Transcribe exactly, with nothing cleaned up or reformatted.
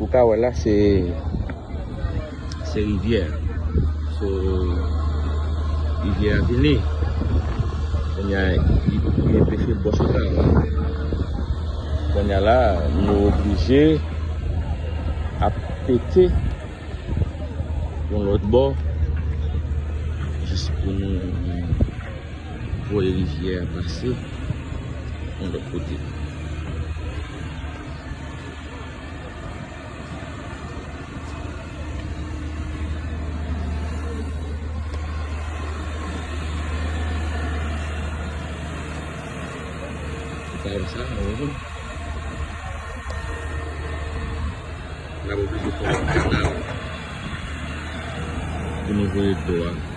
Ou ka wè la, se, se rivyè. So, rivyè a vini. Kounye a, li, li enpeche l bò sou sa. Kounye a la, nou oblije ap pete yon lòt bò, jis pou nou voye rivyè a pase yon lòt kote. Ou ka wè sa, nou wè. N ap oblije fè yon kanal pou nou voye dlo a.